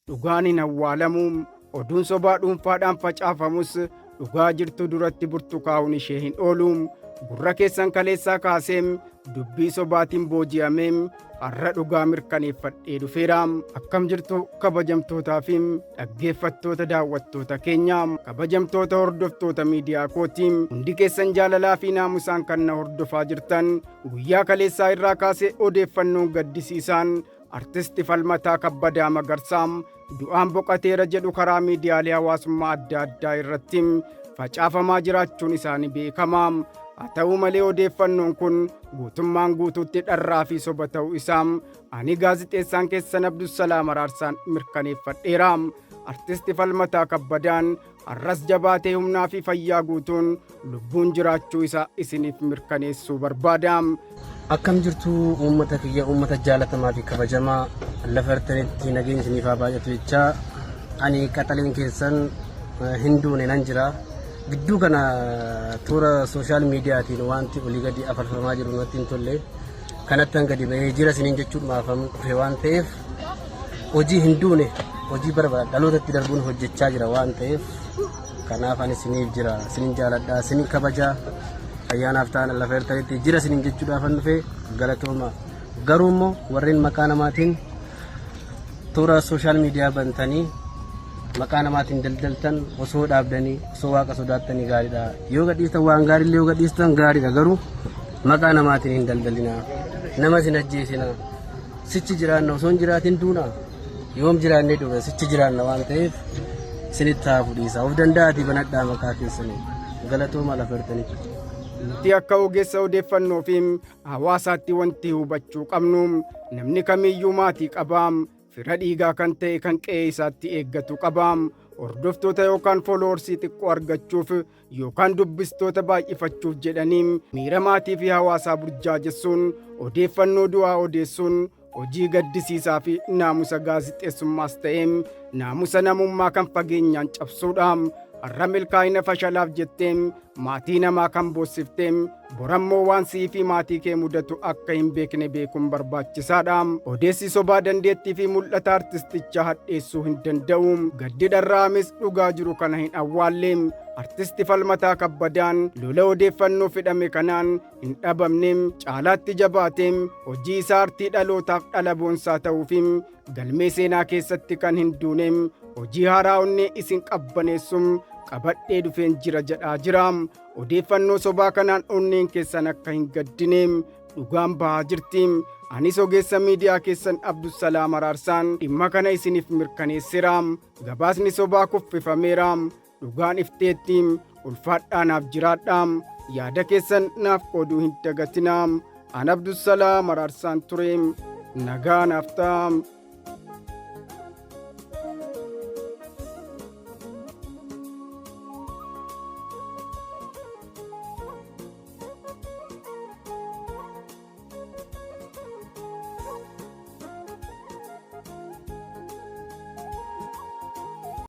Dhugaan hin awwaalamu. Oduun sobaa dhuunfaadhaan facaafamus dhugaa jirtu duratti burtukaa'uun ishee hin oolu. Gurra keessan kaleessaa kaasee dubbii sobaatiin booji'amee har'a dhugaa mirkaneeffadhee dhufeera. Akkam jirtu kabajamtootaa fi dhaggeeffattoota daawwattoota keenya, kabajamtoota hordoftoota miidiyaa kooti, hundi keessan jaalalaa fi naamusaan kan na hordofaa jirtan, guyyaa kaleessaa irraa kaasee odeeffannoon gaddisiisaan Artisti Falmataa Kabbadaa Magarsaa du'aan boqateera jedhu karaa miidiyaalee hawaasummaa adda addaa irratti facaafamaa jiraachuun isaanii beekama. Haa ta'u malee odeeffannoon kun guutummaan guutuutti dharraa fi soba ta'uu isaa ani gaazixeessaan keessan Abdussalaam Araarsaan mirkaneeffadheera. Artisti Falmataa Kabbadaan har'as jabaatee humnaa fi fayyaa guutuun lubbuun jiraachuu isaa isiniif mirkaneessuu barbaada. Akkam jirtu uummata kiyya, uummata jaalatamaa fi kabajamaa, lafa jirtanitti nageenyi isiniif haa baay'atu jechaa, ani qaxaleen keessan hin duune, nan jira. Gidduu kana toora sooshaal miidiyaatiin wanti olii gadi afalfamaa jiru natti hin tolle. Kanatti gadi bahee jira isiniin jechuudhumaaf dhufe waan ta'eef, hojii hin duune, hojii bara dhalootatti darbuun hojjechaa jira waan ta'eef, kanaaf ani isiniif jira, isinin jaaladha, isinin kabajaa, ayyaanaaf ta'an lafa jirtanitti jira isinin jechuudhaaf an dhufe. Galatooma. Garuu immoo warreen maqaa namaatiin toora sooshaal miidiyaa bantanii maqaa namaatiin daldaltan osoo dhaabdanii, osoo waaqa sodaattanii gaariidha. Yoo gadhiistan waan gaariillee yoo gadhiistan gaariidha, garuu maqaa namaatiin hin daldalinaa, nama isin ajjeesinaa. Sichi jiraanna osoo hin jiraatin duuna, yoom jiraannee duuna, sichi jiraanna waan ta'eef isinitti haa fudhiisa. Of danda'aatii banadhaa maqaa keessanii. Galatooma lafa jirtanitti. Nuti akka ogeessa odeeffannoo fi hawaasaatti wanti hubachuu qabnu, namni kamiyyuu maatii qaba. Fira dhiigaa kan ta'e kan qe'ee isaatti eeggatu qaba. Hordoftoota yookaan followersii xiqqoo argachuuf yookaan dubbistoota baay'ifachuuf jedhanii miira maatii fi hawaasaa burjaajessuun odeeffannoo du'aa odeessuun hojii gaddisiisaa fi naamusa gaazixeessummaas ta'ee naamusa namummaa kan fageenyaan cabsuudha. Har'a milkaa'ina fashalaaf jettee maatii namaa kan boossiftee, borammoo waan sii fi maatii kee mudatu akka hin beekne beekuun barbaachisaadha. Odeessi sobaa dandeettii fi mul'ata artistichaa hadheessuu hin danda'u. Gaddi dharra'ames dhugaa jiru kana hin awwaalle. Artisti Falmataa Kabbadaan lola odeeffannoo fedhame kanaan hin dhabamne, caalaatti jabaatee hojii isaa artii dhalootaaf dhala boonsaa ta'uu fi galmee seenaa keessatti kan hin duune hojii haaraa onnee isin qabbaneessuun qabadhee dhufeen jira jedhaa jira. Odeeffannoo sobaa kanaan onneen keessan akka hin gaddine, dhugaan bahaa jirti. Anis ogeessa miidiyaa keessan Abdussalaam Araarsaan dhimma kana isiniif mirkaneesseera. Gabaasni sobaa kuffifameera. Dhugaan ifteetti. Ulfaadhaa, naaf jiraadhaa. Yaada keessan naaf qooduu hin dagatinaa. An Abdussalaam Araarsaan ture. Nagaa naaf ta'a.